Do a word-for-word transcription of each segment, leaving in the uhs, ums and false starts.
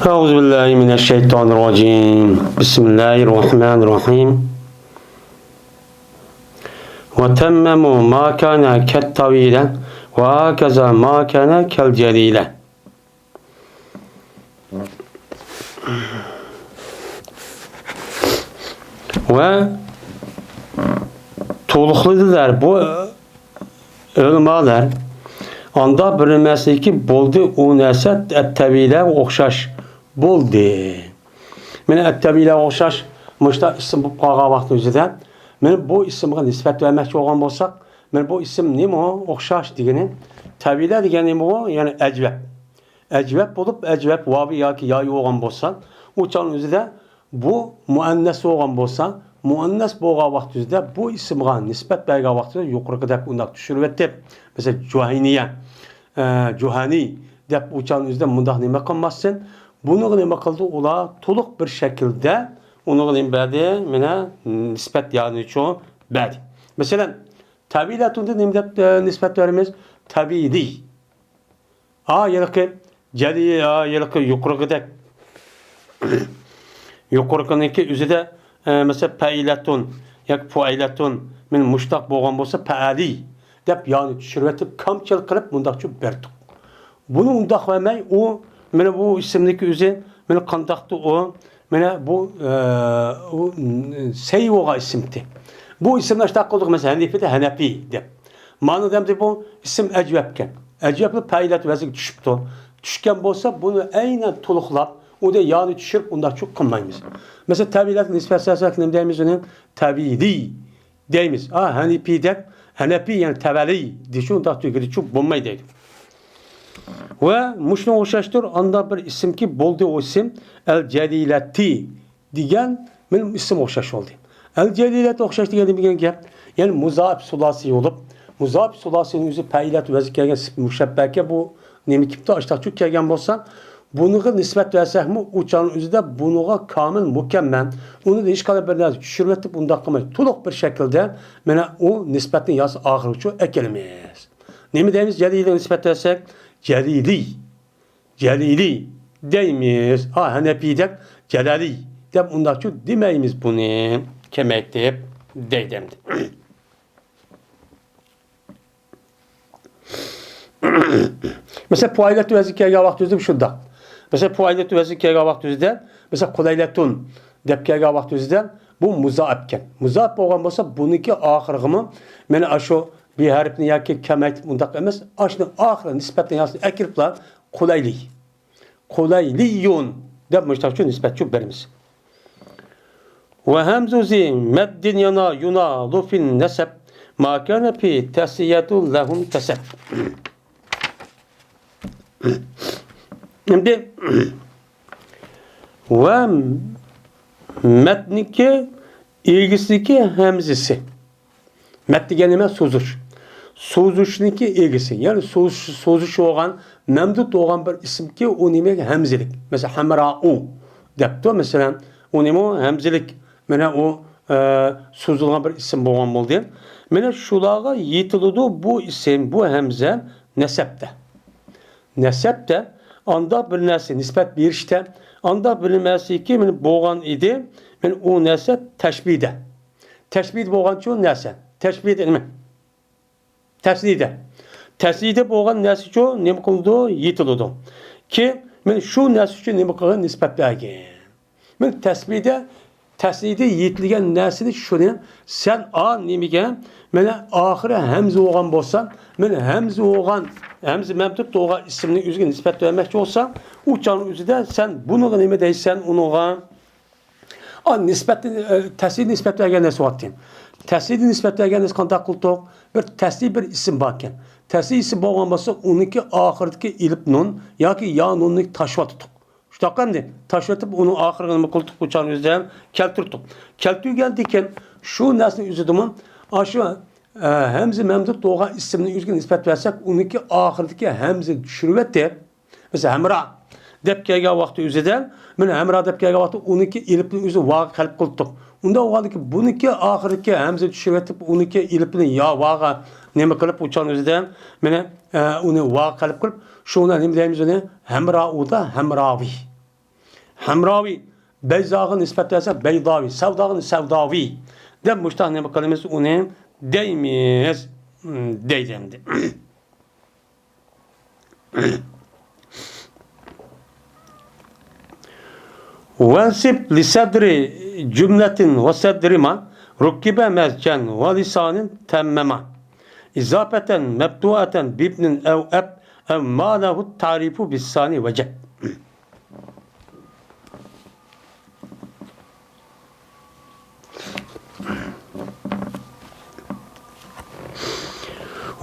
أعوذ بالله من الشيطان الرجيم. بسم الله الرحمن الرحيم. وتمموا ما كان كالطويلة، وهكذا ما كان كالجليلة. ۋە تولۇقلىدىلەر بۇ ئۆلىمالار. ئاندا بىر نەرسىكى بولدى، ئۇ نەرسە ئەتتەۋىلە ئوخشاش بولدى. مانا ئەتتەۋىلە ئوخشاش مۇشتا ئىسىم بولۇپ قالغان ۋاقتى ئۆزىدە، مانا بۇ ئىسىمغا نىسبەت بەرمەكچى بولغان بولساق، مانا بۇ ئىسىم نېمە ئوخشاش دېگىنى؟ تەۋىلە دېگەن نېمە ئۇ؟ يەنى ئەجۋەب. ئەجۋەب بولۇپ، ئەجۋەب ۋاۋى ياكى يايى بولغان بولسا، ئۇ چاغنىڭ ئۆزىدە بۇ مۇئەننەس بولغان بولسا، مۇئەننەس بولغان ۋاقتىمىزدا بۇ ئىسىمغا نىسبەت بەرگەن ۋاقتىمىزدا يۇقىرىقىدەك ئۇنداق چۈشۈرۈۋەتتى. مەسىلەن، جۇھەينىيە، ئە، جۇھانى دەپ ئۇ چاغنىڭ ئۆزىدە مۇنداق نېمە قىلماستىن، بۇنىڭغا نېمە قىلدى؟ ئۇلار تولۇق بىر شەكىلدە ئۇنىڭغا نېمە بەردى؟ مانا نىسبەت يانىچۇ بەردى. مەسىلەن، تەۋىلەتۇندا نېمە دەپ، ئە، نىسبەت بېرىمىز؟ تەۋىلى. ھا، ھېلىقى جەلى، ھا، ھېلىقى يۇقىرىقىدەك. يۇقىرىقىنىڭكى ئۆزىدە، ئە، مەسىلەن، پەئىلەتۇن ياكى پۇئەيلەتۇن، مانا مۇشتاق بولغان بولسا، پەئەلى دەپ يانى چۈشۈرۈۋېتىپ، كامچىل قىلىپ مۇنداقچە بەردۇق. بۇنى ئۇنداق بەرمەي، ئۇ، مانا بۇ ئىسىمنىڭكى ئۆزى، مانا قانداقتۇ ئۇ؟ مانا بۇ، ئە، ئۇ، سەي بولغان ئىسىمتى. بۇ ئىسىمنى ئاشتاق قىلدۇق، مەسىلەن، ھەنىپىدە ھەنەپى دەپ. مانا دەمدە بۇ ئىسىم ئەجۋەبكەن. ئەجۋەبلا پەئىلەت ۋەزنىگە چۈشۈپتۇ. چۈشكەن بولسا، بۇنى ئەينەن تولۇقلاپ، ئۇنى يانى چۈشۈرۈپ، ئۇنداقچۇ قىلمايمىز. مەسىلەن، تەۋىلەتكە نىسبەت سەلسەك نېمە دەيمىز ئۇنى؟ تەۋىلى دەيمىز. ھا، ھەنىپى دەپ، ھەنەپى، يەنى تەۋەلى دېيىشى ئۇنداق تۈگىدىچۇ بولماي دەيدۇ. ۋە مۇشۇنىڭغا ئوخشاشتۇر، ئاندا بىر ئىسىمكى بولدى ئۇ ئىسىم، ئەل جەلىلەتى دېگەن مېنىڭ ئىسىم ئوخشاش بولدى. ئەل جەلىلەت ئوخشاش دېگەن نېمە دېگەن گەپ؟ يەنى مۇزائىپ سۇلاسى بولۇپ، مۇزائىپ سۇلاسىنىڭ ئۆزى پەئىلەت ۋەزىگە كەلگەن سۈپىتى مۇشەببەكە بۇ نېمە كېپتۇ، ئاشتاقچۇ كەلگەن بولسا، بۇنىڭغا نىسبەت بەرسەكمۇ، ئۇ چاغنىڭ ئۆزىدە بۇنىڭغا كامىل، مۇكەممەل، ئۇنى ھېچقانداق بىر نەرسە چۈشۈرۈۋېتىپ، ئۇنداق قىلماي، تولۇق بىر شەكىلدە مانا ئۇ نىسبەتنى ياساپ ئاخىرغىچۇ ئەكېلىمىز. نېمە دەيمىز؟ جەلىلىگە نىسبەت بەرسەك، جەلىلى. جەلىلى دەيمىز. ھا، ھەنەپى دەپ، جەلەلى دەپ ئۇنداقچۇ دېمەيمىز بۇنى. كېمەيتىپ دەيدۇ ئەمدى. مەسىلەن، پۇئەيلەتۇ ۋەزىگە كەلگەن ۋاقتىمىزدا شۇنداق. مەسىلەن، پۇئەيلەتۇ ۋەزىگە كەلگەن ۋاقتىمىزدا، مەسىلەن، قۇلەيلەتۇن دەپ كەلگەن ۋاقتىمىزدا بۇ مۇزائىپكەن. مۇزائىپ بولغان بولسا، بۇنىڭكى ئاخىرىغىمۇ مانا ئاشۇ بى ھەرپنى ياكى كەمەيتىپ ئۇنداق ئەمەس، ئاشۇنىڭ ئاخىرى نىسبەتنى ياسىنى ئەكىرىپلا قۇلەيلى. قۇلەيلىيۇن دەپ مۇشتاقچۇ نىسبەتچۇ بېرىمىز. ۋە ھەمزۇزى مەددىن يانا يۇنا لۇفىن نەسەب، ما كان في تسنية لهم تسب. ئەمدى ۋە مەدنىكى ئىگىسىدىكى ھەمزىسى. مەد دېگەن نېمە؟ سوزۇش. سوزۇشنىڭكى ئىگىسى، يەنى سوزۇش، سوزۇش بولغان، مەمدۇت بولغان بىر ئىسىمكى، ئۇ نېمە؟ ھەمزىلىك. مەسىلەن، ھەمراۇ دەپتۇ. مەسىلەن، ئۇ نېمە؟ ھەمزىلىك. مانا ئۇ، ئە، سوزۇلغان بىر ئىسىم بولغان بولدى. مانا شۇلارغا يېتىلىدۇ بۇ ئىسىم، بۇ ھەمزە نەسەبتە. نەسەبتە ئانداق بىر نەرسە نىسبەت بېرىشتە، ئانداق بىر نەرسىكى مانا بولغان ئىدى، مانا ئۇ نەرسە تەشبىھدە. تەشبىھدە بولغانچۇ نەرسە؟ تەشبىھدە نېمە؟ تەسنىيدە. تەسنىيدە بولغان نەرسىچۇ نېمە قىلىدۇ؟ يېتىلىدۇ. كى، مانا شۇ نەرسىچۇ نېمە قىلغان؟ نىسبەت بەرگەن. مانا تەسبىھدە، تەسنىيدە يېتىلگەن نەرسىنى شۇنى سەن ئا نېمىگە، مانا ئاخىرى ھەمزە بولغان بولسا، مانا ھەمزە بولغان، ھەمزە مەمدۇت بولغان ئىسىمنى ئۆزىگە نىسبەت بەرمەكچى بولسا، ئۇ چاغنىڭ ئۆزىدە سەن بۇنىڭغا نېمە دەيسەن ئۇنىڭغا؟ ئا، نىسبەتنى، ئە، تەسنىيدە نىسبەت بەرگەن نەرسە بولاتتى. تەسنىيدە نىسبەت بەرگەن نەرسە قانداق قىلدۇق؟ بىر تەسنىي بىر ئىسىم باركەن. تەسنىي ئىسىم بولغان بولسا، ئۇنىڭكى ئاخىرىدىكى ئېلىپ نۇن ياكى يا نۇننى تاشلىۋاتىدۇق. شۇنداق ئەمدى تاشلىۋېتىپ، ئۇنىڭ ئاخىرىغا نېمە قىلدۇق؟ ئۇ چاغنى ئۆزىدە كەلتۈردۇق. كەلتۈرگەندىن كېيىن شۇ نەرسىنى ئۆزىدىمۇ، ئاشۇ، ئە، ھەمزە مەمدۇت بولغان ئىسىمنى ئۆزىگە نىسبەت بەرسەك، ئۇنىڭكى ئاخىرىدىكى ھەمزىنى چۈشۈرۈۋېتىپ، مەسىلەن، ھەمرا دەپ كەلگەن ۋاقتى ئۆزىدە، مانا ھەمرا دەپ كەلگەن ۋاقتى ئۇنىڭكى ئېلىپنى ئۆزى ۋاغا قەلب قىلىپتۇق. ئۇنداق بولغاندىكىن بۇنىڭكى ئاخىرىدىكى ھەمزىنى چۈشۈرۈۋېتىپ، ئۇنىڭكى ئېلىپنى يا ۋاغا نېمە قىلىپ، ئۇ چاغنىڭ ئۆزىدە، مانا، ئە، ئۇنى ۋاغا قەلب قىلىپ، شۇڭا نېمە دەيمىز ئۇنى؟ ھەمراۇدا ھەمراۋى. ھەمراۋى، بەيزاغا نىسبەت بەرسە بەيداۋى، سەۋداغا سەۋداۋى دەپ مۇشۇنداق نېمە قىلىمىز، ئۇنى دەيمىز، دەيدۇ ئەمدى. وانصب لصدر جملة وصدر ما ركب مزجا ولسان تمما إضافة مبدوءة بابن أو أب أو ما له التعريف بالثاني وجب.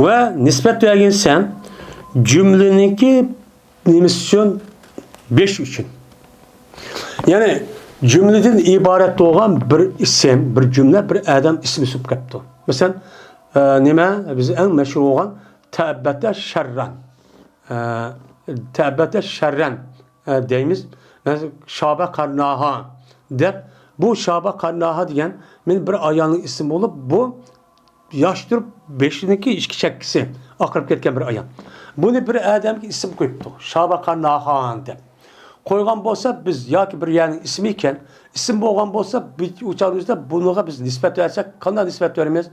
ۋە نىسبەت بەرگەنسەن جۈملىنىڭكى نېمىسى ئۈچۈن؟ بېشى ئۈچۈن. يەنى جۈملىدىن ئىبارەت بولغان بىر ئىسىم، بىر جۈملە، بىر ئادەم ئىسمى چۈشۈپ كەپتۇ. مەسىلەن، ئە، نېمە؟ بىز ئەڭ مەشھۇر بولغان تەبەتە شەررەن. ئە، تەبەتە شەررەن، ئە، دەيمىز. مەسىلەن، شابە قەرناھا دەپ، بۇ شابە قەرناھا دېگەن مېنىڭ بىر ئايالنىڭ ئىسمى بولۇپ، بۇ ياش تۇرۇپ بېشىنىڭكى ئىچكى چەككىسى ئاقىرىپ كەتكەن بىر ئايال. بۇنى بىر ئادەمگە ئىسىم قويۇپتۇ، شابە قەرناھان دەپ. قويغان بولسا بىز ياكى بىر يەرنىڭ ئىسمى ئىكەن، ئىسىم بولغان بولسا بىز ئۇ چاغدا بۇنىڭغا بىز نىسبەت بەرسەك، قانداق نىسبەت بېرىمىز؟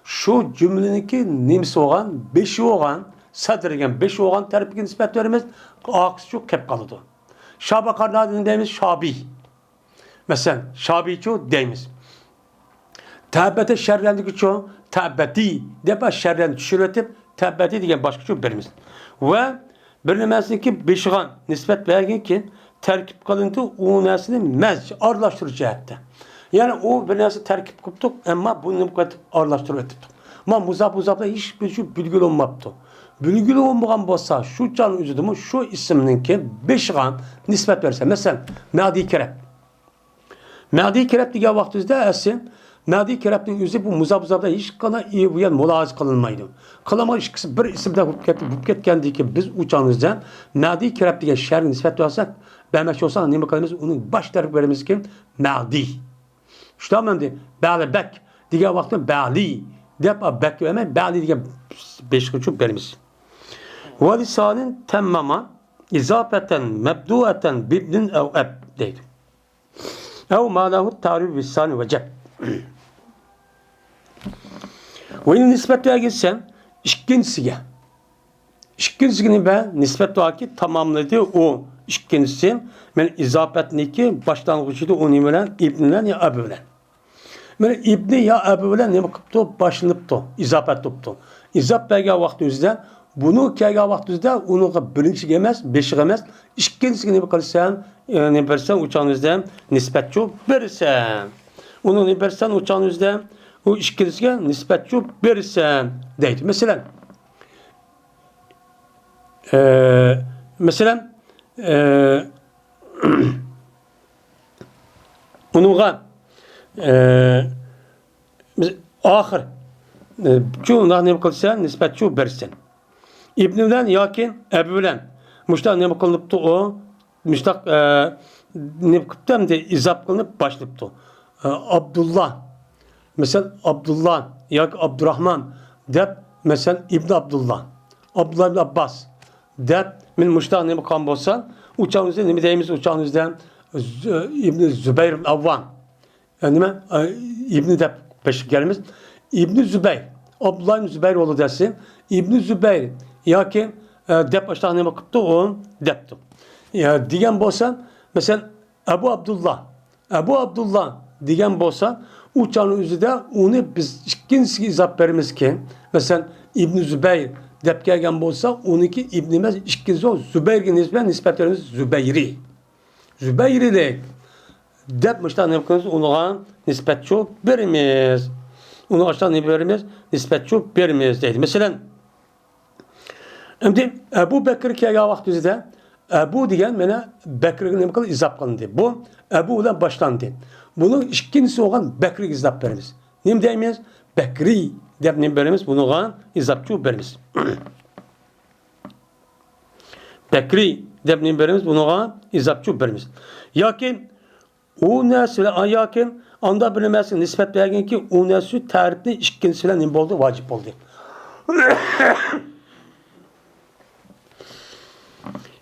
شۇ جۈملىنىڭكى نېمىسى بولغان، بېشى بولغان، سەدىر دېگەن بېشى بولغان تەرىپىگە نىسبەت بېرىمىز، ئارقىسى شۇ كەپ قالىدۇ. شابە قەرناھان دەيمىز، شابى. مەسىلەن، شابىچۇ دەيمىز. تەبەتە شەررەندىكىچۇ، تەبەتى دەپ شەررەن چۈشۈرۈۋېتىپ، تەبەتى دېگەن باشقىچۇ بېرىمىز. ۋە بىر نېمەسىنىڭكى بېشىغا نىسبەت بەرگەنكى تەركىب قىلىنىدۇ، ئۇ نەرسىنى مەز، ئارىلاشتۇرۇش جەھەتتە. يەنى ئۇ بىر نەرسە تەركىب قىپتۇق، ئەمما بۇنى نېمە قىلىپ ئارىلاشتۇرۇپ ئېتىپتۇق. ما مۇزاپ، مۇزاپلار ھېچ بىر شۇ بىلگىلى بولماپتۇ. بىلگىلى بولمىغان بولسا، شۇ چاغنىڭ ئۆزىدىمۇ شۇ ئىسىمنىڭكى بېشىغا نىسبەت بەرسە، مەسىلەن، مەدى كەرەپ. مەدى كەرەپ دېگەن ۋاقتىمىزدا ئەسلى مەدى كەرەپنىڭ ئۆزى بۇ مۇزاپ مۇزاپتا ھېچقانداق ئىبۇيەن مۇلاھىزە قىلىنمايدۇ. قىلىنمىغان ئىككىسى بىر ئىسىمدا بولۇپ كەت-، بولۇپ كەتكەندىكىن بىز ئۇ چاغنىڭ ئۆزىدە مەدى كەرەپ دېگەن شەرگە نىسبەت بەرسەك، بەرمەكچى بولساق نېمە قىلىمىز؟ ئۇنىڭ باش تەرىپى بېرىمىزكى مەدى. شۇنداق ئەمدى بەلبەك دېگەن ۋاقىتتا بەلى دەپ بەك بەرمەي، بەلى دېگەن بېشىغا چۈشۈپ بېرىمىز. ۋە لىسانىن تەمماما ئىزاپەتەن مەبدۇئەتەن بىبنىن ئەۋ ئەب دەيدۇ. ئەۋ ماناھۇ تەرىب ۋىسانى ۋەجەب. ۋە نىسبەت بەرگەنسەن ئىككىنچىسىگە. ئىككىنچىسىگە نېمە؟ نىسبەت باركى تاماملىدى ئۇ ئىككىنچىسى. مەن ئىزاپەتنىكى باشلانغۇچىدا ئۇ نېمە بىلەن؟ ئىبن بىلەن يا ئەبى بىلەن. مانا ئىبنى يا ئەبى بىلەن نېمە قىپتۇ؟ باشلىنىپتۇ. ئىزاپەت بوپتۇ. ئىزاپ بەرگەن ۋاقتىمىزدا، بۇنى كەلگەن ۋاقتىمىزدا ئۇنىڭغا بىرىنچىگە ئەمەس، بېشىغا ئەمەس، ئىككىنچىسىگە نېمە قىلىسەن؟ ئە، نېمە بېرىسەن؟ ئۇ چاغنىڭدا نىسبەتچۇ بېرىسەن. ئۇنى نېمە بېرىسەن؟ ئۇ چاغنىڭدا ئۇ ئىككىنچىسىگە نىسبەتچۇ بېرىسەن دەيدۇ. مەسىلەن، ئە، مەسىلەن، ئە، ئۇنىڭغا، ئە، بىز ئاخىر، ئە، چۇ، ئۇنداق نېمە قىلىسەن؟ نىسبەت چۇ بېرىسەن. ئىبنى بىلەن ياكى ئەبى بىلەن مۇشتاق نېمە قىلىنىپتۇ ئۇ؟ مۇشتاق، ئە، نېمە قىپتۇ ئەمدى؟ ئىزاپ قىلىنىپ باشلىنىپتۇ. ئە، ئابدۇللا. مەسىلەن، ئابدۇللا ياكى ئابدۇراھمان دەپ، مەسىلەن، ئىبنى ئابدۇللا، ئابدۇللا ئىبنى ئابباس دەپ، مەن مۇشتاق نېمە قىلغان بولسا، ئۇ چاغنىڭدا نېمە دەيمىز؟ ئۇ چاغنىڭدا زۇ-، ئىبنى زۇبەير ئاۋۋام. ئە، نېمە؟ ئە، ئىبنى دەپ بېشىغا كەلمىز. ئىبنى زۇبەير، ئابدۇللا ئىبنى زۇبەير بولدى دەسە، ئىبنى زۇبەير ياكى، ئە، دەپ ئاشۇنداق نېمە قىپتۇ ئۇ؟ دەپتۇ. يا، دېگەن بولسا، مەسىلەن، ئەبۇ ئابدۇللا، ئەبۇ ئابدۇللا دېگەن بولسا، ئۇ چاغنىڭ ئۆزىدە ئۇنى بىز ئىككىنچىسىگە ئىزاپ بېرىمىزكى، مەسىلەن، ئىبنى زۇبەير دەپ كەلگەن بولسا، ئۇنىڭكى ئىبنى ئەمەس، ئىككىنچىسى زۇبەيرگە نىسبەت، نىسبەت بېرىمىز، زۇبەيرى. زۇبەيرىلىك دەپ مۇشۇنداق نېمە قىلىمىز؟ ئۇنىڭغا نىسبەتچۇ بېرىمىز. ئۇنىڭغا ئاشۇنداق نېمە بېرىمىز؟ نىسبەتچۇ بېرىمىز دەيدۇ. مەسىلەن، ئەمدى ئەبۇ بەكرى كەلگەن ۋاقتىمىزدا ئەبۇ دېگەن مانا بەكرىگە نېمە قىلدى؟ ئىزاپ قىلىندى. بۇ ئەبۇ بىلەن باشلاندى. بۇنىڭ ئىككىنچىسى بولغان بەكرىگە ئىزاپ بېرىمىز. نېمە دەيمىز؟ بەكرى دەپ نېمە بېرىمىز؟ بۇنىڭغا ئىزاپچۇ بېرىمىز. بەكرى دەپ نېمە بېرىمىز؟ بۇنىڭغا ئىزاپچۇ بېرىمىز. ياكى ئۇ نەرسە بىلەن، ياكى ئانداق بىر نېمەسىگە نىسبەت بەرگىنكى، ئۇ نەرسە تەرىپنى ئىككىنچىسى بىلەن نېمە بولدى؟ ۋاجىپ بولدى.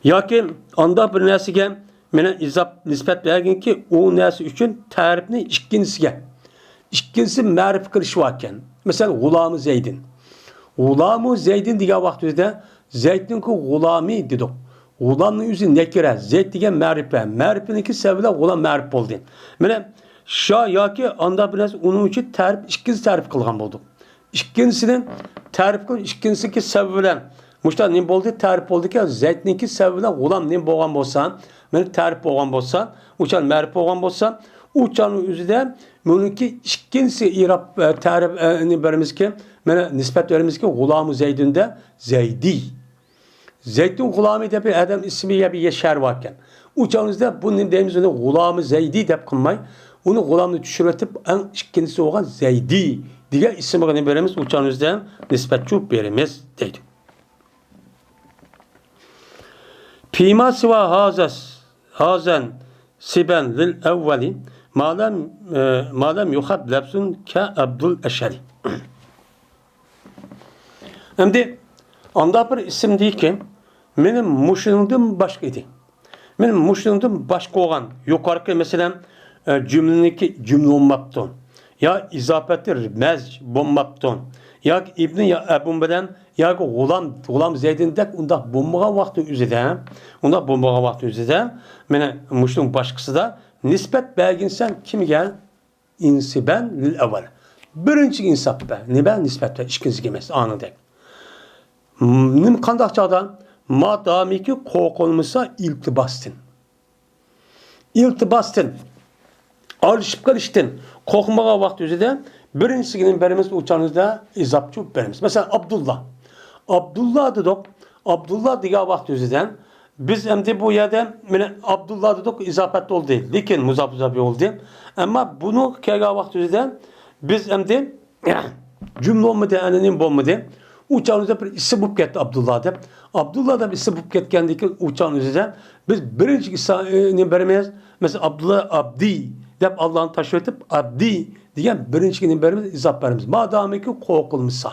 ياكى ئانداق بىر نەرسىگە مانا ئىزاپ نىسبەت بەرگىنكى، ئۇ نەرسە ئۈچۈن تەرىپنى ئىككىنچىسىگە، ئىككىنچىسى مەرىپە قىلىش باركەن. مەسىلەن، غۇلامۇ زەيدىن. غۇلامۇ زەيدىن دېگەن ۋاقتىمىزدا زەيدنىڭكى غۇلامى دېدۇق. غۇلامنىڭ ئۆزى نەكىرە، زەيد دېگەن مەرىپە. مەرىپىنىڭكى سەۋەبى بىلەن غۇلام مەرىپ بولدى. مانا شۇ ياكى ئانداق بىر نەرسە، ئۇنىڭ ئۈچۈن تەرىپ، ئىككىنچى تەرىپ قىلغان بولدۇق. ئىككىنچىسىنى تەرىپ قىلىپ، ئىككىنچىسىنىڭكى سەۋەبى بىلەن مۇشۇنداق نېمە بولدى؟ تەرىپ بولدىكەن، زەيدنىڭكى سەۋەبى بىلەن غۇلام نېمە بولغان بولسا، مانا تەرىپ بولغان بولسا، ئۇ چاغ مەرىپ بولغان بولسا، ئۇ چاغنىڭ ئۆزىدە بۇنىڭكى ئىككىنچىسى ئىراب، ئە، تەرىپ، ئە، نى بېرىمىزكى، مانا نىسبەت بېرىمىزكى، غۇلامۇ زەيدىندە زەيدى. زەيدنىڭ غۇلامى دەپ بىر ئادەم ئىسمى يا بىر يەر شەھەر باركەن. ئۇ چاغىمىزدا بۇ نېمە دەيمىز، ئۇنى غۇلامى زەيدى دەپ قىلماي، ئۇنى غۇلامنى چۈشۈرۈۋېتىپ، ئەڭ ئىككىنچىسى بولغان زەيدى دېگەن ئىسىمغا نېمە بېرىمىز؟ ئۇ چاغىمىزدا نىسبەت چۈشۈرۈپ بېرىمىز دەيدۇ. فيما سوى هذا، هذا انسبا للأول ما لم، ما لم يخط لفظ كعبد الأشهل. ئەمدى ئانداق بىر ئىسىم دېيىكى، مېنىڭ مۇشۇنىڭدىن باشقا ئىدى. مېنىڭ مۇشۇنىڭدىن باشقا بولغان يۇقىرىقى، مەسىلەن، ئە، جۈملىنىڭكى جۈملە بولماپتۇ. يا ئىزاپەتى مەز بولماپتۇ. ياكى ئىبنى يا ئەبۇن بىلەن ياكى غۇلام، غۇلام زەيدىندەك ئۇنداق بولمىغان ۋاقتى ئۆزىدە، ئۇنداق بولمىغان ۋاقتى ئۆزىدە، مانا مۇشۇنىڭ باشقىسىدا نىسبەت بەرگىنسەن كىمگە؟ انسبا للأول. بىرىنچىگە ئىنساپ بەر. نېمە؟ نىسبەت بەر. ئىككىنچىگە ئەمەس، ئانىڭدەك. نېمە، قانداق چاغدا؟ ما دامىكى قورقۇلمىسا ئىلتىباستىن. ئىلتىباستىن، ئالىشىپ قېلىشتىن قورقمىغان ۋاقتى ئۆزىدە بىرىنچىسىگە نېمە بېرىمىز؟ ئۇ چاغنىڭدا ئىزاپچۇ بېرىمىز. مەسىلەن، ئابدۇللا. ئابدۇللا دېدۇق. ئابدۇللا دېگەن ۋاقتى ئۆزىدە بىز ئەمدى بۇ يەردە مانا ئابدۇللا دېدۇق، ئىزاپەت بولدى. لېكىن مۇزاپ مۇزاپ بولدى. ئەمما بۇنى كەلگەن ۋاقتى ئۆزىدە بىز ئەمدى جۈملە بولمىدى، ئەنە نېمە بولمىدى. ئۇ چاغدا بىر ئىسىم بولۇپ كەتتى ئابدۇللا دەپ. ئابدۇللا دەپ ئىسىم بولۇپ كەتكەندىن كېيىن ئۇ چاغنىڭ ئۆزىدە بىز بىرىنچى ئىسمنى بېرىمىز. مەسىلەن، ئابدۇللا ئابدى دەپ ئاللانى تاشلىۋېتىپ، ئابدى دېگەن بىرىنچىگە نېمە بېرىمىز؟ ئىزاپ بېرىمىز. مادامىكى قورقۇلمىسا.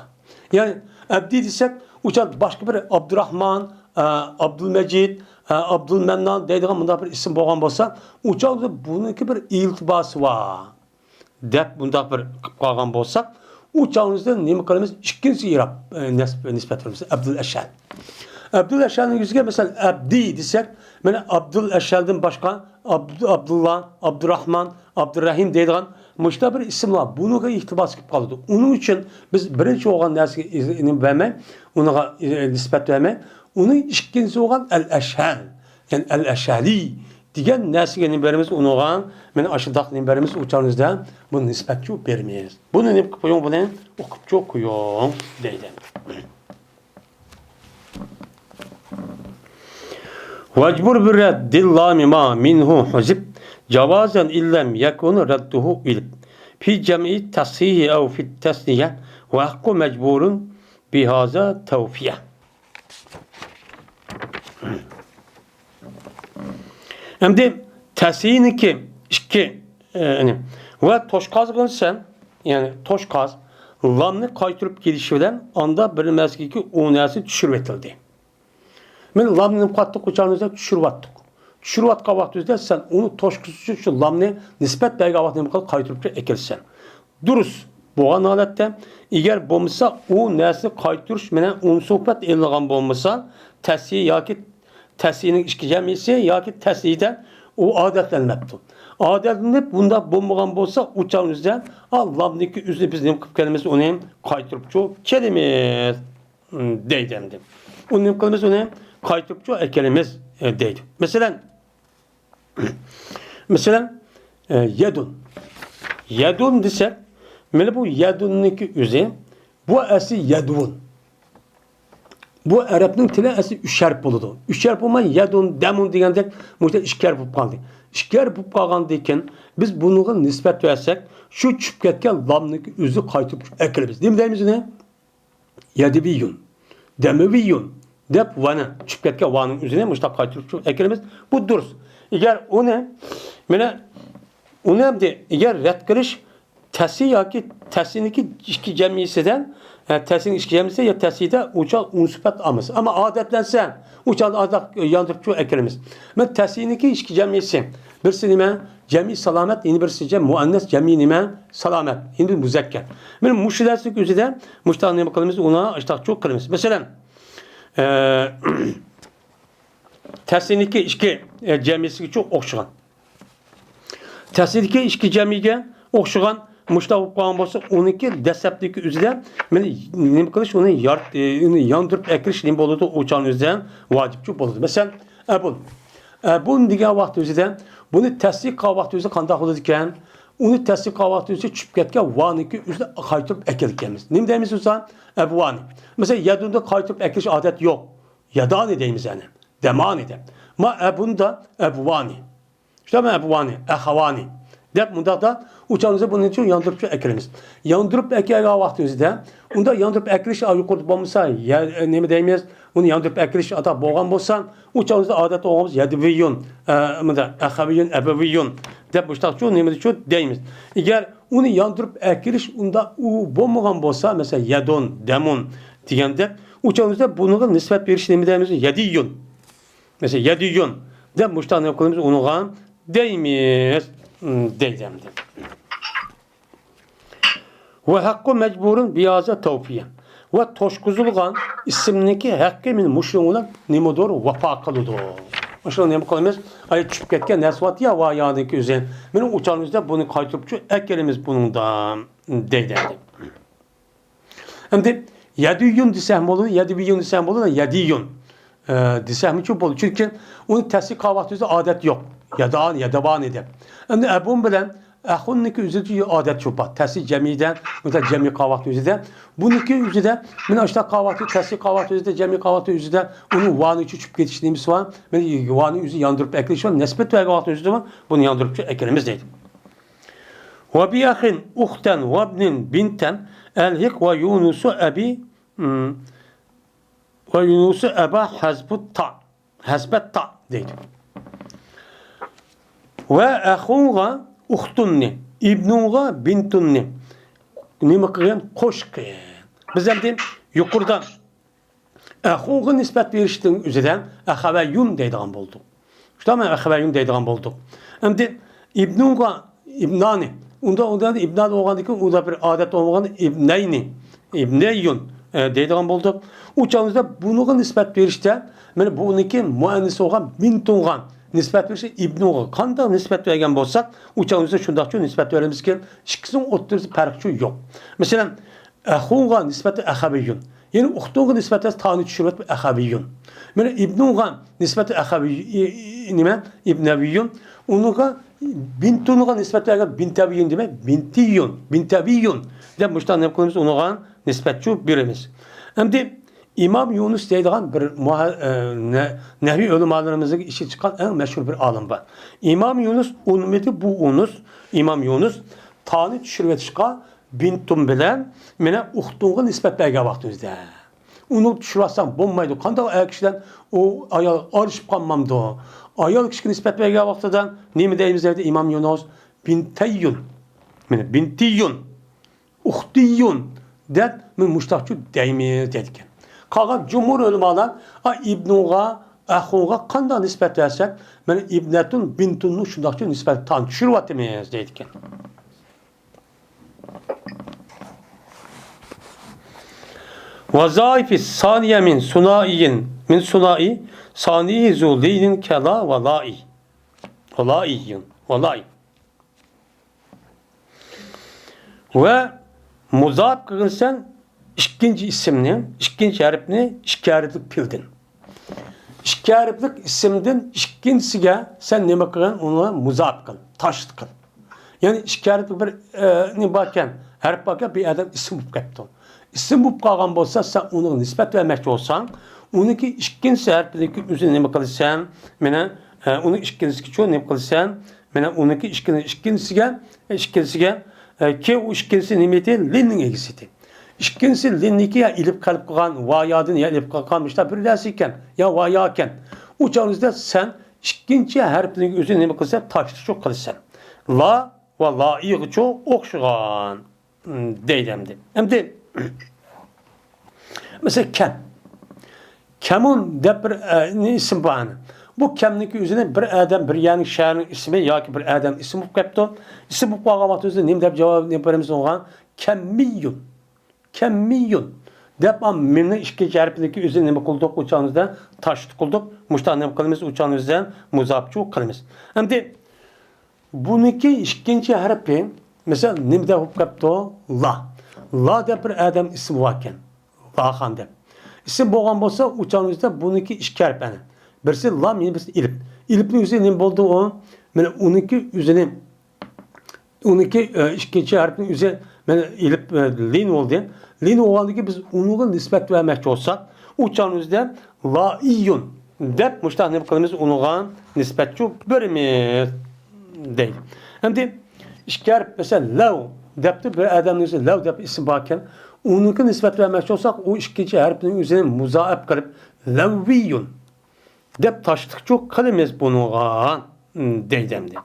يەنى ئابدى دېسەك، ئۇ چاغدا باشقا بىر ئابدۇراخمان، ئە، ئابدۇلمەجىد، ئە، ئابدۇلمەننان دەيدىغان مۇنداق بىر ئىسىم بولغان بولسا، ئۇ چاغدا بۇنىڭكى بىر ئىلتىباسى بار دەپ مۇنداق بىر قىلىپ قالغان بولساق، ئۇ چاغىمىزدا نېمە قىلىمىز؟ ئىككىنچى ئىراب، ئە، نەس-، نىسبەت قىلىمىز. ئابدۇل ئەشەل. ئابدۇل ئەشەلنىڭ يۈزىگە، مەسىلەن، ئابدى دېسەك، مانا ئابدۇل ئەشەلدىن باشقا ئابدۇ-، ئابدۇللا، ئابدۇراخمان، ئابدۇرەھىم دەيدىغان مۇشۇنداق بىر ئىسىملار بۇنىڭغا ئىلتىباس قىلىپ قالىدۇ. ئۇنىڭ ئۈچۈن بىز بىرىنچى بولغان نەرسىگە ئىز-، نېمە بەرمەي، ئۇنىڭغا، ئە، نىسبەت بەرمەي، ئۇنى ئىككىنچى بولغان ئەل ئەشەل، يەنى ئەل ئەشەلى دېگەن نەرسىگە نېمە بېرىمىز ئۇنىڭغا؟ مانا ئاشۇنداق نېمە بېرىمىز ئۇ چاغىمىزدا؟ بۇنى نىسبەتچۇ بېرىمىز. بۇنى نېمە قىلىپ قويۇڭ، بۇنى ئوقۇپچۇ قويۇڭ دەيدۇ. واجبر برد اللام ما منه حذف جوازا إن لم يكن رده إلف في جمع التصحيح أو في التثنية وحق مجبور بهذا توفي. ئەمدى تەسھىينىڭكى ئىككى، ئە، يەنى ۋە توشقازغىن سەن، يەنى توشقاز لامنى قايتۇرۇپ كېلىشى بىلەن ئاندا بىر مەزگىلگە ئۇ نەرسە چۈشۈرۈۋېتىلدى. مانا لامنى نېمە قىلىۋاتتۇق؟ ئۇ چاغنىڭ ئۆزىدە چۈشۈرۈۋاتتۇق. چۈشۈرۈۋاتقان ۋاقتىمىزدا سەن ئۇنى توشقۇزۇش ئۈچۈن شۇ لامنى نىسبەت بەرگەن ۋاقتىدا نېمە قىل؟ قايتۇرۇپ ئەكېلىسەن. دۇرۇس بولغان ھالەتتە، ئەگەر بولمىسا ئۇ نەرسىنى قايتۇرۇش مەنە ئۇنسۇپەت ئېلىنغان بولمىسا، تەسھىي ياكى تەسھىينىڭ ئىككى جەمئىيسى ياكى تەسھىيدە ئۇ ئادەتلەنمەپتۇ. ئادەتلىنىپ بۇنداق بولمىغان بولسا، ئۇ چاغنىڭ ئۆزىدە، ئا، لامنىڭكى ئۆزىنى بىز نېمە قىلىپ كېلىمىز؟ ئۇنى قايتۇرۇپچۇ كېلىمىز. دەيدۇ ئەمدى. ئۇنى نېمە قىلىمىز؟ ئۇنى قايتۇرۇپچۇ ئەكېلىمىز، ئە، دەيدۇ. مەسىلەن، مەسىلەن، ئە، يەدۇن. يەدۇن دېسەك، مانا بۇ يەدۇننىڭكى ئۆزى، بۇ ئەسلى يەدۇن. بۇ ئەرەبنىڭ تىلى ئەسلى ئۈچ ھەرپ بولىدۇ. ئۈچ ھەرپ بولماي، يەدۇن، دەمۇن دېگەندەك، مۇشۇ ئىككى ھەرپ بولۇپ قالدى. ئىككى ھەرپ بولۇپ قالغاندىن كېيىن، بىز بۇنىڭغا نىسبەت بەرسەك، شۇ چۈشۈپ كەتكەن لامنىڭكى ئۆزى قايتۇرۇپ ئەكېلىمىز. نېمە دەيمىز ئۇنى؟ يەدىۋىيۇن، دەمىۋىيۇن دەپ ۋانى، چۈشۈپ كەتكەن ۋانىڭ ئۆزىنى مۇشۇنداق قايتۇرۇپ چۈشۈرۈپ ئەكىرىمىز. بۇ دۇرۇس. ئەگەر ئۇنى، مانا، ئۇنى ئەمدى ئەگەر رەت قىلىش، تەسى ياكى تەسىنىڭكى ئىككى جەمئىيسىدە، ئە، تەسىنىڭ ئىككى جەمئىيسى يا تەسىدە ئۇ چاغ ئۇنسىپەت ئالمىسا. ئەمما ئادەتلەنسە، ئۇ چاغدا ئازراق ياندۇرۇپ چۇ ئەكىرىمىز. مەن تەسىنىڭكى ئىككى جەمئىيسى. بىرسى نېمە؟ جەمئىي سالامەت، يەنە بىرسى جەم-، مۇئەننەس جەمئىي نېمە؟ سالامەت. يەنە بىر مۇزەككەر. مەن مۇشۇ دەرسنىڭ ئۆزىدە مۇشۇنداق نېمە قىلىمىز؟ ئۇنى ئاشتاق چۇ قىلىمىز. مەسىلەن، ئە، تەسىنىڭكى ئىككى، ئە، جەمئىيسىگە چۇ ئوخشىغان. تەسىدىكى ئىككى جەمئىيگە ئوخشىغان مۇشۇنداق بولۇپ قالغان بولسا، ئۇنىڭكى دەسلەپتىكى ئۆزىدە مېنى نېمە قىلىش، ئۇنى يار-، ئۇنى ياندۇرۇپ ئەكىرىش نېمە بولىدۇ؟ ئۇ چاغنىڭ ئۆزىدە ۋاجىپچۇ بولىدۇ. مەسىلەن، ئەبۇن. ئەبۇن دېگەن ۋاقىت ئۆزىدە بۇنى تەسدىق قىلغان ۋاقىت ئۆزى قانداق بولىدىكەن؟ ئۇنى تەسدىق قىلغان ۋاقىت ئۆزى چۈشۈپ كەتكەن ۋانىڭكى ئۆزىنى قايتۇرۇپ ئەكېلىدىكەنمىز. نېمە دەيمىز بولسا؟ ئەبۋانى. مەسىلەن، يەدۇندا قايتۇرۇپ ئەكېلىش ئادەت يوق. يەدانى دەيمىز يەنى. دەمانى دەپ. ما ئەبۇندا ئەبۋانى. شۇنداقمۇ؟ ئەبۋانى، ئەخەۋانى دەپ مۇنداقتا ئۇ چاغنىڭدا بۇنى ياندۇرۇپ ئەكىرىمىز. ياندۇرۇپ ئەكەلگەن ۋاقتىمىزدا، ئۇنداق ياندۇرۇپ ئەكىرىش يۇقىرىدا بولمىسا، يە-، نېمە دەيمىز؟ ئۇنى ياندۇرۇپ ئەكىرىش ئاتاق بولغان بولسا، ئۇ چاغنىڭدا ئادەت بولغان بولسا، يەدىۋىيۇن، ئە، مۇنداق، ئەخەۋىيۇن، ئەبەۋىيۇن دەپ مۇشتاقچۇ، نېمىدىچۇ دەيمىز. ئەگەر ئۇنى ياندۇرۇپ ئەكىرىش ئۇنداق ئۇ بولمىغان بولسا، مەسىلەن، يەدۇن، دەمۇن دېگەندەك، ئۇ چاغنىڭدا بۇنىڭغا نىسبەت بېرىش نېمە دەيمىز؟ يەدىيۇن. مەسىلەن، يەدىيۇن دەپ مۇشۇنداق نېمە قىلىمىز؟ ئۇنىڭغا دەيمىز. دەيدۇ ئەمدى. ۋە ھەققۇ مەجبۇرۇن بىھازا تەۋپىيە. ۋە توشقۇزۇلغان ئىسىمنىڭكى ھەققى مېنى مۇشۇنىڭ بىلەن نېمىدۇر ۋاپا قىلىدۇ. مۇشۇنى نېمە قىلىمىز؟ ئاي چۈشۈپ كەتكەن نەرسە بار يا، ۋە يادىكى ئۆزى. مېنىڭ ئۇچارنىڭ ئۆزىدە بۇنى قايتۇرۇپ چۈ ئەكىلىمىز بۇنىڭدا. دەيدۇ ئەمدى. ئەمدى يەدىيۇن دېسەم بولىدۇ، يەدىۋىيۇن دېسەم بولىدۇ، يەدىيۇن، ئە، دېسەممۇچۇ بولىدۇ. چۈنكى ئۇنى تەسدىق قىلغان ۋاقتىمىزدا ئادەت يوق. يەدان، يەدەۋانى دەپ. ئەمدى ئەبۇن بىلەن ئەخۇننىڭكى ئۆزىدە ئادەت شۇ بار. تەسدىق جەمئىيدە، مۇنداق جەمئىي قىلغان ۋاقتى ئۆزىدە. بۇنىڭكى ئۆزىدە، مانا ئاشۇنداق قىلغان ۋاقتى، تەسدىق قىلغان ۋاقتى ئۆزىدە، جەمئىي قىلغان ۋاقتى ئۆزىدە ئۇنى ۋانى چۈشۈپ كېتىش نېمىسى بار. مانا ۋانى ئۆزى ياندۇرۇپ ئەكىلىش بار. نىسبەت بەرگەن ۋاقتى ئۆزىدە بۇنى ياندۇرۇپ ئەكىلىمىز دەيدۇ. ۋە بىئەخىن، ئۇختەن، ۋەبنىن، بىنتەن، ئەلھىق ۋە يۇنۇسۇ ئەبى، ئىم، ۋە يۇنۇسۇ ئەبا ھەزبۇت تا، ھەزبەت تا دەيدۇ. ۋە ئەخۇڭغا ئۇختۇننى، ئىبنۇڭغا بىنتۇننى نېمە قىلغىن؟ قوشقىن. بىز ئەمدى يۇقىرىدا ئەخۇغا نىسبەت بېرىشنىڭ ئۆزىدە ئەخەۋەيۇن دەيدىغان بولدۇق. شۇنداقمۇ؟ ئەخەۋەيۇن دەيدىغان بولدۇق. ئەمدى ئىبنۇغا ئىبنانى. ئۇندا، ئۇندا ئىبنان بولغاندىن كېيىن، ئۇدا بىر ئادەت بولمىغان ئىبنەينى، ئىبنەييۇن، ئە، دەيدىغان بولدۇق. ئۇ چاغىمىزدا بۇنىڭغا نىسبەت بېرىشتە، مانا بۇنىڭكى مۇئەننىسى بولغان بىنتۇنغا نىسبەت بېرىشتە ئىبنۇغا قانداق نىسبەت بەرگەن بولساق، ئۇ چاغىمىزدا شۇنداقچۇ نىسبەت بېرىمىزكى، ئىككىسىنىڭ ئوتتۇرىسىدا پەرقچۇ يوق. مەسىلەن، ئەخۇغا نىسبەتەن ئەخەۋىيۇن. يەنى ئۇختۇغا نىسبەتەن تانى چۈشۈرۈۋەتىپ ئەخەۋىيۇن. مانا ئىبنۇغا نىسبەتەن ئەخەۋىي-، ئى-، ئى-، نېمە؟ ئىبنەۋىيۇن. ئۇنىڭغا بىنتۇنغا نىسبەت بەرگەن بىنتەۋىيۇن دېمەي، بىنتىيۇن، بىنتەۋىيۇن دەپ مۇشۇنداق نېمە قىلىمىز؟ ئۇنىڭغا نىسبەتچۇ بېرىمىز. ئەمدى ئىمام يۇنۇس دەيدىغان بىر مۇھە-، ئە، نە-، نەھۋىي ئۆلىمالىرىمىزنىڭ ئىشى چىققان ئەڭ مەشھۇر بىر ئالىم بار. ئىمام يۇنۇس ئۇنىمىدى، بۇ ئۇنۇس، ئىمام يۇنۇس تانى چۈشۈرۈۋېتىشقا بىنتۇن بىلەن مانا ئۇختۇنغا نىسبەت بەرگەن ۋاقتىمىزدا، ئۇنى چۈشۈرۈۋەتسەڭ بولمايدۇ. قانداق ئەر كىشى بىلەن ئۇ ئايال ئالىشىپ قالمامدۇ؟ ئايال كىشىگە نىسبەت بەرگەن ۋاقتىدا نېمە دەيمىز دەيدۇ ئىمام يۇنۇس؟ بىنتەييۇن. مانا بىنتىييۇن، ئۇختىييۇن دەپ، مانا مۇشتاقچۇ دەيمىز دەيدىكەن. قالغان جۇمھۇر ئۆلىمالار، ئا، ئىبنۇغا، ئەخۇغا قانداق نىسبەت بەرسەك، مانا ئىبنەتۇن، بىنتۇننى شۇنداقچۇ نىسبەت تان چۈشۈرۈۋاتىمىز دەيدىكەن. ۋەزائىفى سانىيە مىن سۇنائىيىن، مىن سۇنائى، سانىيى زۇ لىينىن كەلا ۋە لائى. ۋە لائىيۇن، ۋە لائى. ۋە مۇزاپ قىلغىنسەن ئىككىنچى ئىسىمنى، ئىككىنچى ھەرپنى ئىككى ھەرپلىك پېئىلدىن. ئىككى ھەرپلىك ئىسىمدىن ئىككىنچىسىگە سەن نېمە قىلغىن؟ ئۇنى مۇزاپ قىل، تاشلىق قىل. يەنى ئىككى ھەرپلىك بىر، ئە، نېمە باركەن، ھەرپ باركەن، بىر ئادەم ئىسىم بولۇپ كەپتۇ. ئىسىم بولۇپ قالغان بولسا، سەن ئۇنىڭغا نىسبەت بەرمەكچى بولساڭ، ئۇنىڭكى ئىككىنچى ھەرپىدىكى ئۆزىنى نېمە قىلىسەن؟ مانا، ئە، ئۇنىڭ ئىككىنچىسىگىچۇ نېمە قىلىسەن؟ مانا ئۇنىڭكى ئىككىنچى، ئىككىنچىسىگە، ئىككىنچىسىگە، ئە، كى ئۇ ئىككىنچىسى نېمە ئىدى؟ لىننىڭ ئىگىسى ئىدى. ئىككىنچىسى لىننىكى يا ئېلىپ قېلىپ قالغان، ۋايادىن يا ئېلىپ قالغان مۇشۇنداق بىر نەرسە ئىكەن، يا ۋايا ئىكەن. ئۇ چاغىڭىزدا سەن ئىككىنچى ھەرپنىڭ ئۆزىنى نېمە قىلىسەن؟ تاشلىشۇ قىلىسەن. لا ۋە لائىغىچۇ ئوخشىغان دەيدۇ ئەمدى. ئەمدى مەسىلەن، كەم. كەمۇن دەپ بىر، ئە، ئىسىم بار. بۇ كەمنىڭكى ئۆزىنى بىر ئادەم، بىر يەرنىڭ، شەھەرنىڭ ئىسمى ياكى بىر ئادەم ئىسمى بولۇپ قېلىپتۇ. ئىسىم بولۇپ قالغان ۋاقتىمىزدا نېمە دەپ جاۋاب بېرىمىز ئۇنىڭغا؟ كەممىيۇن. كەممىيۇن دەپ، ئا، مىمنىڭ ئىككىنچى ھەرپىنىڭكى ئۆزىنى نېمە قىلدۇق؟ ئۇ چاغنىڭىزدا تاشلىق قىلدۇق. مۇشۇنداق نېمە قىلىمىز؟ ئۇ چاغنىڭىزدا مۇزاپچۇ قىلىمىز. ئەمدى بۇنىڭكى ئىككىنچى ھەرپى، مىسال، نېمە دەپ بولۇپ قاپتۇ؟ لا. لا دەپ بىر ئادەم ئىسمى باركەن. لاخان دەپ. ئىسىم بولغان بولسا، ئۇ چاغنىڭىزدا بۇنىڭكى ئىككى ھەرپى ئەنە. بىرسى لام، يەنە بىرسى ئېلىپ. ئېلىپنىڭ ئۆزى نېمە بولدى ئۇ؟ مانا ئۇنىڭكى ئۆزىنى، ئۇنىڭكى، ئە، ئىككىنچى ھەرپنىڭ ئۆزى، مانا ئېلىپ، ئە، لىن بولدى. لىن بولغاندىن كېيىن بىز ئۇنىڭغا نىسبەت بەرمەكچى بولساق، ئۇ چاغنىڭىزدا لائىيۇن دەپ مۇشۇنداق نېمە قىلىمىز؟ ئۇنىڭغا نىسبەتچۇ بېرىمىز دەيدۇ. ئەمدى ئىككى ھەرپ، مەسىلەن، لەۋ دەپتۇ، بىر ئادەمنىڭ ئۆزى لەۋ دەپ ئىسمى باركەن، ئۇنىڭكى نىسبەت بەرمەكچى بولساق، ئۇ ئىككىنچى ھەرپنىڭ ئۆزىنى مۇزائەپ قىلىپ، لەۋۋىيۇن دەپ تاشلىقچۇ قىلىمىز بۇنىڭغا دەيدۇ ئەمدى.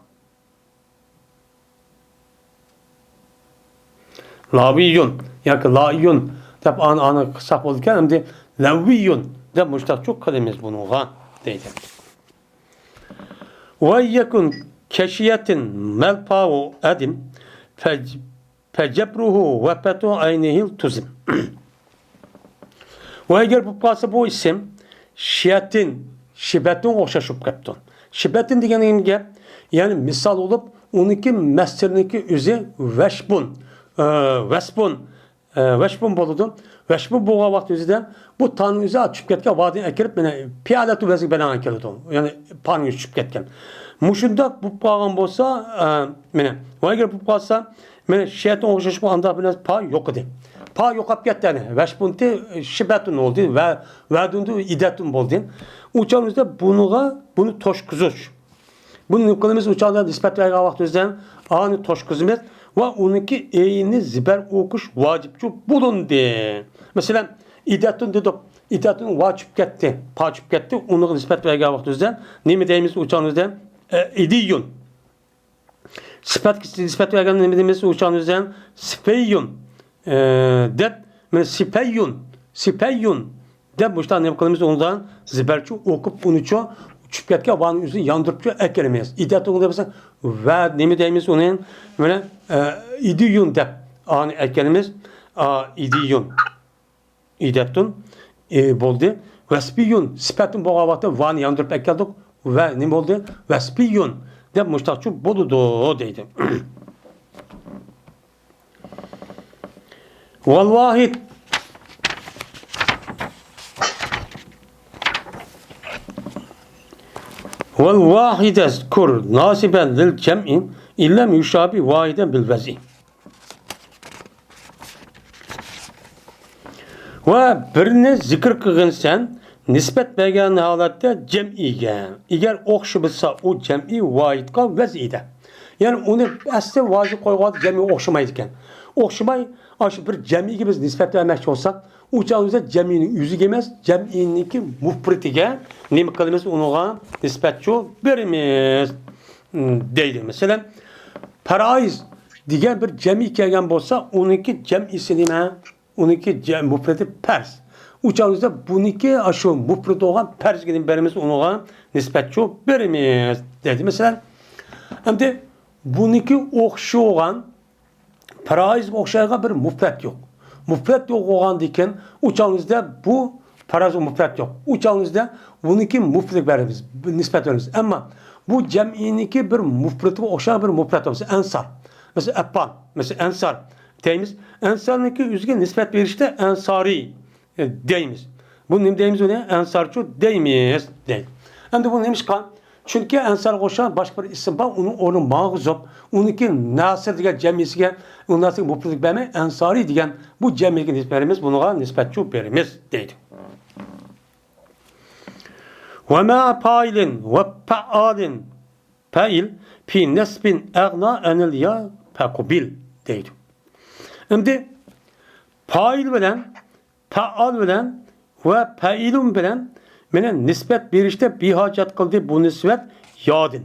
لاۋىيۇن ياكى لائىيۇن دەپ ئانى، ئانى قىلساق بولىدىكەن، ئەمدى لەۋۋىيۇن دەپ مۇشتاقچۇ قىلىمىز بۇنىڭغا دەيدۇ. ۋەييەكۇن كەشىيەتىن مەلپاۋۇ ئەدىم فەج-، فەجەبرۇھۇ ۋەپەتۇ ئەينىھىل تۇزىم. ۋە ئەگەر بولۇپ قالسا بۇ ئىسىم شىيەتىن، شىبەتۇنغا ئوخشاش بولۇپ قاپتۇ. شىبەتىن دېگەن نېمە گەپ؟ يەنى مىسال بولۇپ، ئۇنىڭكى مەسدىرىنىڭكى ئۆزى ۋەشبۇن، ئە، ۋەسبۇن، ئە، ۋەشبۇن بولىدۇ. ۋەشبۇن بولغان ۋاقىت ئۆزىدە بۇ تانىڭ ئۆزى چۈشۈپ كەتكەن، ۋادىن ئەكىرىپ، مانا، پىئالەتۇ ۋەزنى بىلەن كېلىدۇ. يەنى پانىڭ ئۆزى چۈشۈپ كەتكەن. مۇشۇنداق بولۇپ قالغان بولسا، ئە، مانا، ۋە ئەگەر بولۇپ قالسا، مانا شەيتان ئوخشاش بۇ ئانداق بىر نەرسە پا يوق ئىدى. پا يوقاپ كەتتى، يەنى ۋەشبۇنتى شىبەتۇن بولدى ۋە ۋەدۇندۇ ئىدەتۇن بولدى. ئۇ چاغىمىزدا بۇنىڭغا، بۇنى توشقۇزۇش. بۇنى نېمە قىلىمىز؟ ئۇ چاغدا نىسبەت بەرگەن ۋاقتىمىزدا ئانى توشقۇزىمىز ۋە ئۇنىڭكى ئېينى زىبەر ئوقۇش ۋاجىپچۇ بولۇندى. مەسىلەن، ئىدەتۇن دېدۇق. ئىدەتۇن ۋاجىپ كەتتى، پاجىپ كەتتى. ئۇنىڭغا نىسبەت بەرگەن ۋاقتىمىزدا نېمە دەيمىز ئۇ چاغىمىزدا؟ ئە، ئىدىيۇن. سۈپەتكە نىسبەت بەرگەندە نېمە دەيمىز؟ ئۇ چاغنىڭ ئۆزىدە سىپەييۇن، ئە، دەپ، مانا سىپەييۇن، سىپەييۇن دەپ مۇشۇنداق نېمە قىلىمىز؟ ئۇنىڭدا زىبەرچۇ ئوقۇپ، ئۇنىچۇ چۈشۈپ كەتكەن ۋانىڭ ئۆزىنى ياندۇرۇپچۇ ئەكەلمەيمىز. ئىدەتۇن دەپ بولسا ۋە نېمە دەيمىز ئۇنى؟ مانا، ئە، ئىدىيۇن دەپ ئانى ئەكەلمىز. ئا، ئىدىيۇن. ئىدەتتۇن، ئى، بولدى. ۋەسپىيۇن، سۈپەتتىن بولغان ۋاقىتتا ۋانى ياندۇرۇپ ئەكەلدۇق. ۋە نېمە بولدى؟ ۋەسپىيۇن دەپ مۇشتاقچۇ بولىدۇ دەيدۇ. ۋەل ۋاھىد. ۋەل ۋاھىدەزكۇر ناسىبەن لىل جەمئى ئىللەم يۇشابى ۋاھىدەن بىل ۋەزئى. ۋە بىرنى زىكىر قىلغىنسەن، نىسبەت بەرگەن ھالەتتە جەمئىگە. ئەگەر ئوخشىمىسا ئۇ جەمئى ۋاھىدقا ۋەزئىدە. يەنى ئۇنى ئەسلى ۋاھىد قويغان جەمئىگە ئوخشىمايدىكەن. ئوخشىماي، ئاشۇ بىر جەمئىگە بىز نىسبەت بەرمەكچى بولساق، ئۇ چاغدا جەمئىنىڭ ئۆزىگە ئەمەس، جەمئىنىڭكى مۇپرىتىگە نېمە قىلىمىز؟ ئۇنىڭغا نىسبەتچۇ بېرىمىز. دەيدۇ. مەسىلەن، پەرائىز دېگەن بىر جەمئىي كەلگەن بولسا، ئۇنىڭكى جەمئىسى نېمە؟ ئۇنىڭكى جە-، مۇپرىتى پەرز. ئۇ چاغدا بۇنىڭكى ئاشۇ مۇپرىت بولغان پەرزگە نېمە بېرىمىز؟ ئۇنىڭغا نىسبەتچۇ بېرىمىز دەيدۇ. مەسىلەن، ئەمدى بۇنىڭكى ئوخشىغان پەرائىزگە ئوخشايدىغان بىر مۇپرەت يوق. مۇپرەت يوق بولغاندىن كېيىن، ئۇ چاغىمىزدا بۇ پەرائىزگە مۇپرەت يوق. ئۇ چاغىمىزدا بۇنىڭكى مۇپرەتكە بېرىمىز، نىسبەت بېرىمىز. ئەمما بۇ جەمئىينىڭكى بىر مۇپرىتىگە ئوخشايدىغان بىر مۇپرەت بار. مەسىلەن، ئەنسار. مەسىلەن، ئەپپان. مەسىلەن، ئەنسار دەيمىز. ئەنسارنىڭكى ئۆزىگە نىسبەت بېرىشتە ئەنسارىي دەيمىز. بۇ نېمە دەيمىز ئۇنى؟ ئەنسارچۇ دەيمىز دەيدۇ. ئەمدى بۇ نېمىشقا؟ چۈنكى ئەنسارغا ئوخشاش باشقا بىر ئىسىم بار، ئۇنىڭ ئورنىغا ماڭغۇزۇپ، ئۇنىڭكى ناسىر دېگەن جەمئىسىگە، ئۇ ناسىرغا مۇپرەتلىك بەرمەي، ئەنسارىي دېگەن بۇ جەمئىگە نىسبەت بېرىمىز، بۇنىڭغا نىسبەتچۇ بېرىمىز دەيدۇ. ۋە مە پائىلىن ۋە پەئالىن، پەئىل، پى نەسبىن ئەغنا ئەنىل يا پەقۇبىل دەيدۇ. ئەمدى پائىل بىلەن پەئال بىلەن ۋە پەئىلۇن بىلەن مېنى نىسبەت بېرىشتە بىھاجەت قىلدى بۇ نىسبەت يادىن.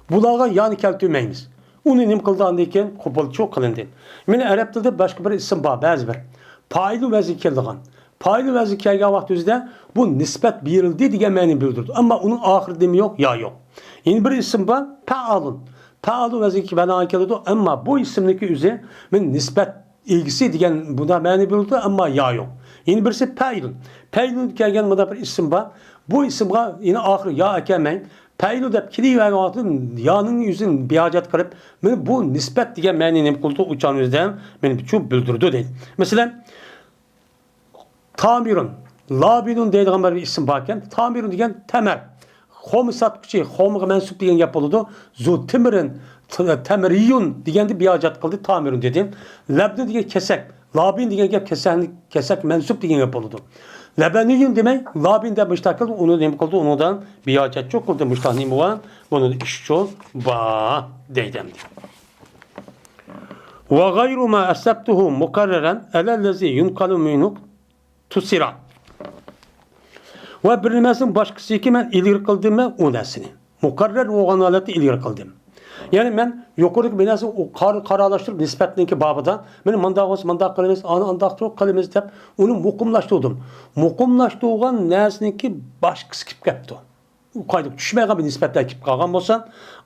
بۇلارغا يانى كەلتۈرمەيمىز. ئۇنى نېمە قىلدى ئاندىن كېيىن؟ قوبۇلچۇ قىلىندى. مانا ئەرەب تىلىدا باشقا بىر ئىسىم بار، بەزى بىر. پائىلۇ ۋەزنىگە كېلىدىغان. پائىلۇ ۋەزنىگە كەلگەن ۋاقتىمىزدا بۇ نىسبەت بېرىلدى دېگەن مەنىنى بىلدۈرىدۇ. ئەمما ئۇنىڭ ئاخىرىدا نېمە يوق؟ يا يوق. يەنە بىر ئىسىم بار، پەئالۇن. پەئالۇ ۋەزنىگە بىنائەن كېلىدۇ، ئەمما بۇ ئىسىمنىڭكى ئۆزى مانا نىسبەت ئىگىسى دېگەن بۇنداق مەنىنى بىلدۈرىدۇ، ئەمما يا يوق. يەنە بىرسى پەئىلۇن. پەئىلۇن كەلگەن مۇنداق بىر ئىسىم بار. بۇ ئىسىمغا يەنە ئاخىرى يا ئەكەلمەي، پەئىلۇ دەپ كېلىۋەرگەن ۋاقتىدا يانىڭ يۈزىنى بىھاجەت قىلىپ، مانا بۇ نىسبەت دېگەن مەنىنى نېمە قىلىدۇ؟ ئۇ چاغنىڭ ئۆزىدە مانا بۇ بىلدۈرىدۇ دەيدۇ. مەسىلەن، تامىرۇن، لابىنۇن دەيدىغان بىر ئىسىم باركەن. تامىرۇن دېگەن تەمەر. خورما ساتقۇچى، خورمىغا مەنسۇپ دېگەن گەپ بولىدۇ. زۇ تىمرىن، ت-، تەمرىيۇن دېگەندە بىھاجەت قىلدى، تامىرۇن دېدى. لەبنۇ دېگەن كېسەك. لابىن دېگەن گەپ كېسەكنى، كېسەك مەنسۇپ دېگەن گەپ بولىدۇ. لەبەنىيۇن دېمەي، لابىن دەپ مۇشتاق قىلدى، ئۇنى نېمە قىلدى؟ ئۇنىڭدىن بىھاجەت يوق قىلدى. مۇشتاق نېمە بار؟ بۇنىڭدا ئىش يوق بار دەيدۇ ئەمدى. ۋە غەيرۇ ما ئەسلەپتۇھۇ مۇقەررەرەن ئەلەللەزى يۇنقەلۇ مىنھۇ تۇسىرا. ۋە بىر نېمىسىنىڭ باشقىسىكى مەن ئىلگىرى قىلدىم مەن ئۇ نەرسىنى. مۇقەررەر بولغان ھالەتتە ئىلگىرى قىلدىم. يەنى مەن يۇقىرىدىكى بىر نەرسە قار-، قارارلاشتۇرۇپ نىسبەتنىڭكى بابىدا، مانا مۇنداق بولسا مۇنداق قىلىمىز، ئانى ئانداق تۇرۇپ قىلىمىز دەپ ئۇنى مۇقىملاشتۇردۇم. مۇقىملاشتۇرغان نەرسىنىڭكى باشقىسى كېلىپ كەپتۇ. ئۇ قايتا چۈشمەيدىغان بىر نىسبەتلەر كېلىپ قالغان بولسا،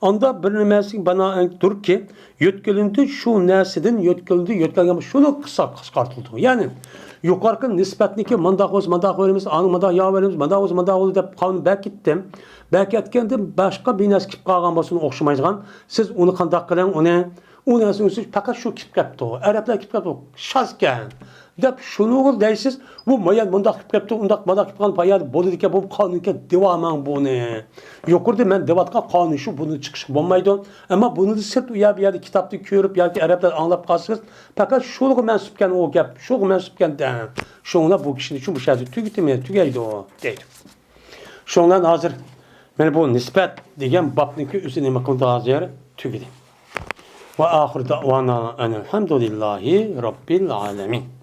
ئاندا بىر نېمىسىگە بىنائەن تۇرۇپكى، يۆتكىلىندى، شۇ نەرسىدىن يۆتكىلىندى، يۆتكەلگەن بولسا شۇنى قىسقا-، قىسقارتىلىدۇ. يەنى يۇقىرىقى نىسبەتنىكى مانداق بولسا مانداق بېرىمىز، ئانى مانداق يا بېرىمىز، مانداق بولسا مانداق بولىدۇ دەپ قانۇن بەركىتتىم. بەركەتكەندىن باشقا بىر نەرسە كېلىپ قالغان بولسا ئۇنى ئوخشىمايدىغان، سىز ئۇنى قانداق قىلىڭ، ئۇنى ئۇ نەرسىنىڭ ئۈستىگە پەقەت شۇ كېلىپ قاپتۇ، ئەرەبلەر كېلىپ قاپتۇ، شازكەن دەپ شۇنىغۇ دەيسىز. بۇ مايان مۇنداق كېلىپ قاپتۇ، ئۇنداق مانداق كېلىپ قالغان پايان بولىدىكەن، بۇ قانۇنكەن دېۋاماڭ بۇنى. يۇقىرىدا مەن دەۋاتقان قانۇن شۇ، بۇنى چىقىشقا بولمايدۇ. ئەمما بۇنىڭدىن سىرت ئۇ يەر بۇ يەردە كىتابتا كۆرۈپ ياكى ئەرەبلەر ئاڭلاپ قالسىڭىز، پەقەت شۇغا مەنسۇپكەن ئۇ گەپ، شۇغا مەنسۇپكەن دەڭ. شۇڭلا بۇ كىشىنى شۇ، بۇ شەھەردە تۈگىتىمىز، تۈگەيدۇ دەيدۇ. شۇڭا ھازىر مانا بۇ نىسبەت دېگەن بابنىڭكى ئۆزى نېمە قىلدى ھازىر؟ تۈگىدى. ۋە ئاخىر دەۋانا ئەنىلھەمدۇلىللاھى رەببىل ئالەمىن.